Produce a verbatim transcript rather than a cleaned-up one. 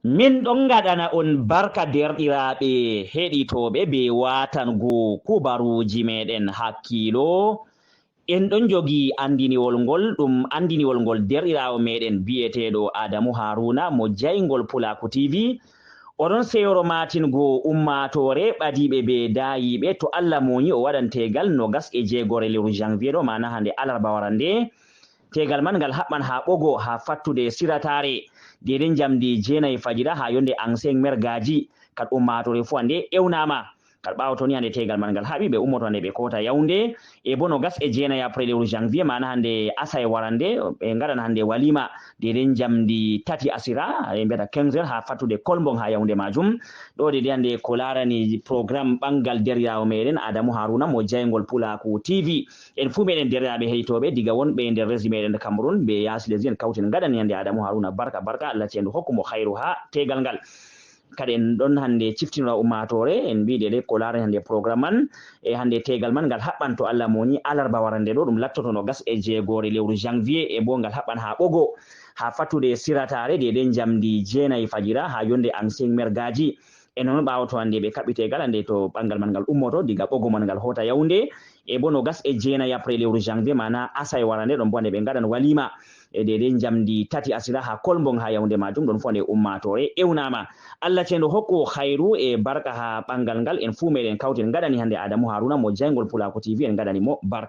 Min ɗon ngaɗana on barka, derɗiraaɓe heɗitooɓe, bee waatango kubaruuji meeɗen hakkiilo. En ɗon jogi anndiniwol ngol, ɗum anndiniwol ngol derɗiraawo meeɗen bi'eteeɗo Adamu Haruna mo jayngol Pulaaku T V. O ɗon seyoro maatingo ummaatoore ɓadiiɓe bee daayiiɓe, to Allah moonyi o waɗan teegal noogas e jeegoore lewru janvier ɗo, maana hande alarba warande. Teegal man ngal haɓɓan haa ɓogo, haa fattude sirataare, deydey njamndi jeenayi fajira haa yonde ancien mergaaji. Kad ummaatoore fuu hande ewnaama. Kad ɓaawo to ni hande teegal man ngal haɓi, ɓe ummoto hande ɓe koota Yaoundé. E bo noogas e jeenayi après lewru janvier, maana hande asawe warande, ɓe ngaɗan hande waliima, deydey njamndi tati asira, ɓe mbiyata quinze heures, haa fattude Kolmbong haa Yaoundé maajum. Ɗo deydey hande ko laarani programme ɓanngal derɗiraawo meeɗen Adamu Haruna mo jayngol Pulaaku T V. En fuu meeɗen derɗiraaɓe heɗitooɓe diga wonɓe nder lesdi meeɗen Cameroun, bee yaasi lesdi, en kawti en ngaɗani hande Adamu Haruna barka, barka, Allah ceendu hokku mo hayru haa teegal ngal. Kadi en ɗon hande ciftinora ummaatoore, en mbi'i deydey ko laarani hande programme man, e hande teegal man ngal haɓɓan to Allah moonyi alarba warande ɗo, ɗum lattoto noogas e jeegoore lewru janvier, e bo ngal haɓɓan haa ɓogo, haa fattude sirataare, deydey njamndi jeenayi fajira, haa yonde ancien mergaaji. E non ɓaawo to hande ɓe kaɓɓi teegal hande to ɓanngal man ngal ummoto, diga ɓogo man ngal hoota Yaoundé, e bo noogas e jeenayi après lewru janvier, maana asawe warande ɗon bo hande ɓe ngaɗan waliima. E deydey njamndi tati asira haa Kolmbong haa Yaoundé maajum, ɗon fuu hande ummaatoore ewnaama. Allah ceendu hokku hayru e barka haa ɓanngal ngal, en fuu meeɗen kawti en ngaɗani hande Adamu Haruna mo jayngol Pulaaku T V, en ngaɗani mo barka.